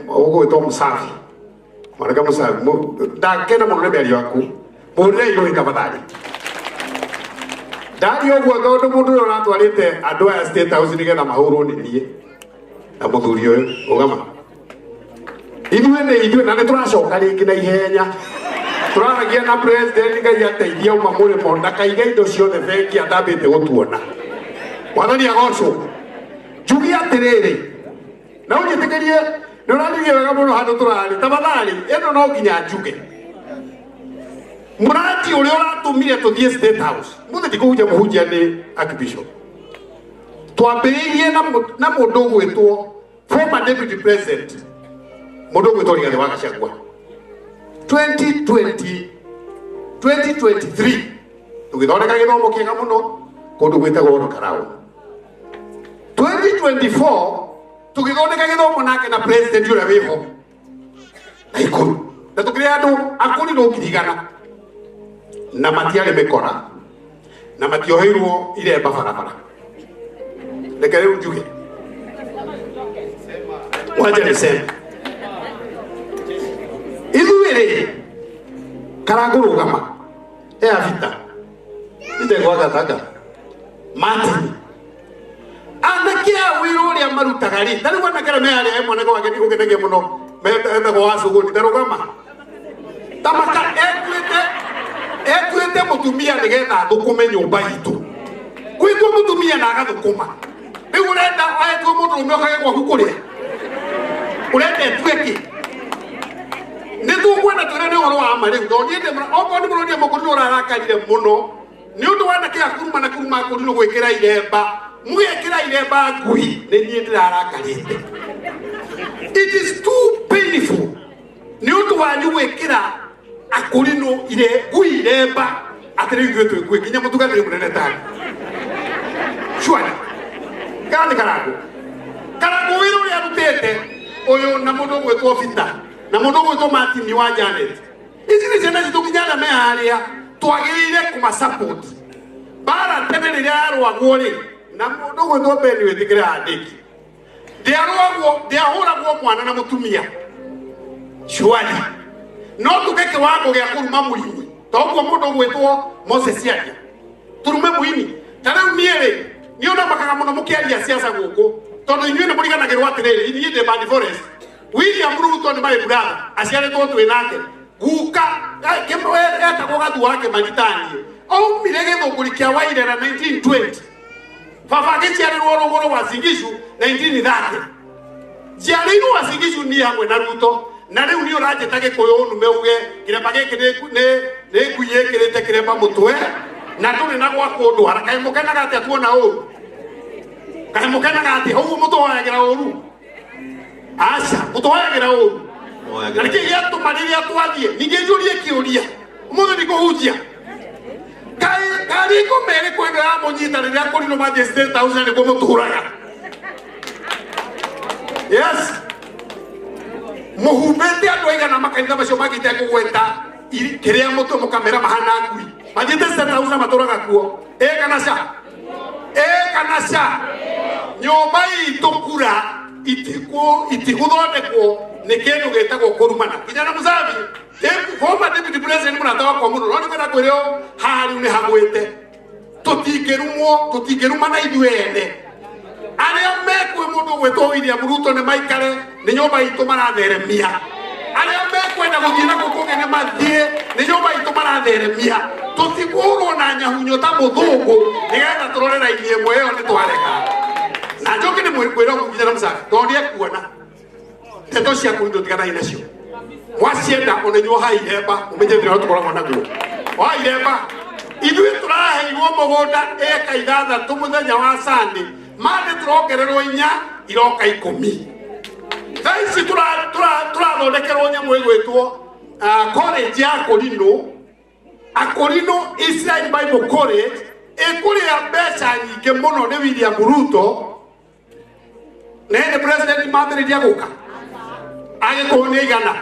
ũgwĩtwo Mũsafi, mwanake Mũsafi, ndakena mũno nĩ mĩario yaku, mũhũrĩre irũhi tafadhali. Ndaria ũguo tondũ mũndũ ũyũ ũratwarĩte andũ aya State House nĩgetha mahũrwo nĩ niĩ na mũthuri ũyũ ũgama. Ithuĩ nĩ ithuĩ na nĩ tũracoka rĩngĩ na ihenya. Tũraragia na president Ngai ateithie auma mũrĩmo ndakaige indo ciothe bengi atambĩte gũtuona. Mwathani agocwo. Njuge atĩrĩrĩ, na ũnjĩtĩkĩrie nĩ ũraririe wega mũno handũ tũrarĩ, tafadhali ĩno no nginya njuge. Mũrati ũrĩa ũratũmire tũthiĩ State House, mũthĩ ti kũhunjia mũhunjia nĩ Archbishop. Twambĩrĩirie na mũndũ ũgwĩtwo former deputy president, mũndũ ũgwĩtwo Rigathĩ wa Gachagua. 2020, 2023 tũgĩthondeka gĩthomo kĩega mũno kũndũ gwĩtagwo Olkalau. 2024 tũgĩthondeka gĩthomo nake na president ũrĩa wĩho na ikũrũ, na tũkĩrĩ andũ akũrirwo 100,000 na matiarĩ mĩkora na matioheirwo iremba barabara. Reke rĩu njuge, wacha niseme ithuĩ rĩ karangũrũgama ea vita itegwagataka Martin anake a wĩra ũrĩa marutaga rĩ, ta rĩu anake arĩa me harĩa, he mwanake wake ndigũkenagia mũno etagwo wa Cũgũni, tarũgama tamaka etuĩte mũtumia nĩgetha athũkũme nyũmba itũ, gwĩtwo mũtumia na agathũkũma. Rĩu ũrenda etwo mũndũrũme okage gwaku kũrĩa ũrenda etue kĩ? Nĩ tũkwenda twĩre nĩ ũhoro wa ma rĩu, tondũ niĩ ndĩ okorwo nĩ mũronia mũkũrinũ ũrarakarire mũno nĩ ũndũ wa anake a kuruma na kuruma akũrinũ gwĩkĩra iremba, mũgekĩra iremba ngui, nĩ niĩ ndĩrarakarĩte. It is too painful nĩ ũndũ wanyu gwĩkĩra akũrinũ ire ngui iremba atĩ rĩu ithuĩ twĩ ngui, nginya mũtungatĩri mũnene tani Surely kana nĩ Karangũ? Karangũ wĩra ũrĩa arutĩte ũyũ na mũndũ ũgwĩtwo Peter na mũndũ ũgwĩtwo Martin wa Janet, ici nĩ ciana citũ nginya arĩa me harĩa twagĩrĩire kũma support. Mbara tene rĩrĩa yarũagwo rĩ, na mũndũ ũgwĩtwo Ben wĩtĩkĩre handĩki, ndĩarũagwo, ndĩahũragwo mwana na mũtumia. Surely no tuge kĩwango gĩa kũruma mũini toguo mũndũ ũgwĩtwo Moses aria turume mũini. Ta rĩu niĩ rĩ, niĩ ona makaga mũno mũkĩaria siasa gũkũ, tondũ inyuĩ nĩ mũriganagĩrwo atĩrĩrĩ, inyuĩ ndĩ Bandi Forest. William Ruto nĩ my brother, aciarĩtwo twĩ nake, guka etagwo Gathu wa Kĩmani taniĩ, aumire Gĩthũngũri kĩa Wairera 1920, baba agĩciarĩrwo rũgũrũ wa Singishu 1930. Njiarĩirwo wa Singishu niĩ hamwe na Ruto, na rĩu nĩ ũranjĩta Gĩkũyũ nume uge kĩremba gĩkĩ nĩ ngui ĩkĩrĩte kĩremba mũtwe na ndũrĩ na gwa kũndwara. Kaĩ mũkenaga atĩa tuona ũru? Kaĩ mũkenaga atĩa ũguo mũtũhoyagĩra ũru? Aca, mũtũhoyagĩra ũru na nĩkĩ gĩatũma rĩrĩa twathiĩ ningĩ njũrie kĩũria ũmũthĩ ndikũhunjia, kaĩ kariko merĩ kwĩno ya mũnyita rĩrĩa kũrinũ mathiĩ State House na nĩkuo mũtũraga? Yes, mũhumbĩte andũ aigana makanitha macio mangĩ itekũgweta kĩrĩa mũtwe mũkamera mahana ngui mathiĩte State House na matũraga kuo. Ĩ kana ca? Ĩ kana ca? Nyũmba itũ kura itigũthondekwo nĩ kĩndũ gĩtagwo kũrumana. Nginya na Mũsafi, former deputy president, mũrata wakwa mũno, no nĩkwenda kwĩrwo haha rĩu nĩ hagwĩte. Tũtingĩrumwo, tũtingĩrumana ithuĩ ene. Arĩa mekwĩ mũndũ ũgwĩtwo William Ruto nĩ maikare nĩ nyũmba itũ maratheremia, arĩa mekwenda gũthiĩ na kũu kũngĩ nĩ mathiĩ, nĩ nyũmba itũ maratheremia. Tũtikũhũrwo na nyahunyo ta mũthũngũ nĩgetha tũrore raini ĩmwe, ĩyo nĩ twarega. Na njoke nĩ mwĩra ũguo nginya na Mũsafi, tondũ nĩekuona ndeto ciaku nĩ tiganai nacio, mwacienda ona inyuĩ ohai iremba, mũmenye thĩna ũrĩa tũkoragwo naguo. Ohai iremba. Ithuĩ tũraheirwo mũgũnda eka 6 mũthenya wa Sunday mande, tũrongererwo 4, iroka 10. Thaa ici tũrathondekerwo nyamũ ĩgwĩtwo college ya Akũrinũ, Akũrinũ Israel Bible College, ĩkũrĩa mbeca nyingĩ mũno nĩ William Ruto. Na ĩndĩ president mambĩrĩria gũka Agĩkũyũ nĩ aigana?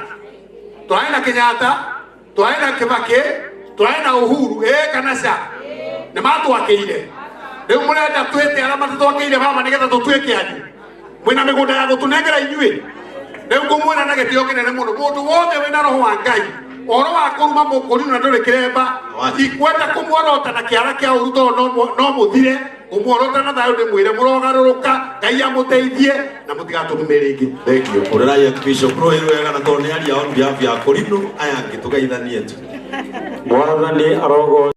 Tũrarĩ na Kenyatta, tũrarĩ na Kibaki, tũrarĩ na Uhuru. Ĩ kana ca? Nĩ matwakĩire. Rĩu mũrenda twĩte arĩa matatwakĩire baba nĩgetha tũtuĩke anyu? Mwĩna mĩgũnda ya gũtũnengera inyuĩ? Rĩu ngũmwĩra na gĩtĩo kĩnene mũno, mũndũ wothe wĩna roho wa Ngai, ũhoro wa kũruma mũkũrinũ na ndũrĩ kĩremba, ikwenda kũmuorota na kĩara kĩa ũru tondũ no mũthire, kũmuorota na thayũ ndĩmwĩre mũrogarũrũka, Ngai amũteithie na mũtigatũrume rĩngĩ. Thank you. Ũrĩrai Archbishop rũĩ rwega na tondũ nĩ aria on behalf ya Korino aya angĩ tũgeithanie tu. Mwathani arogo.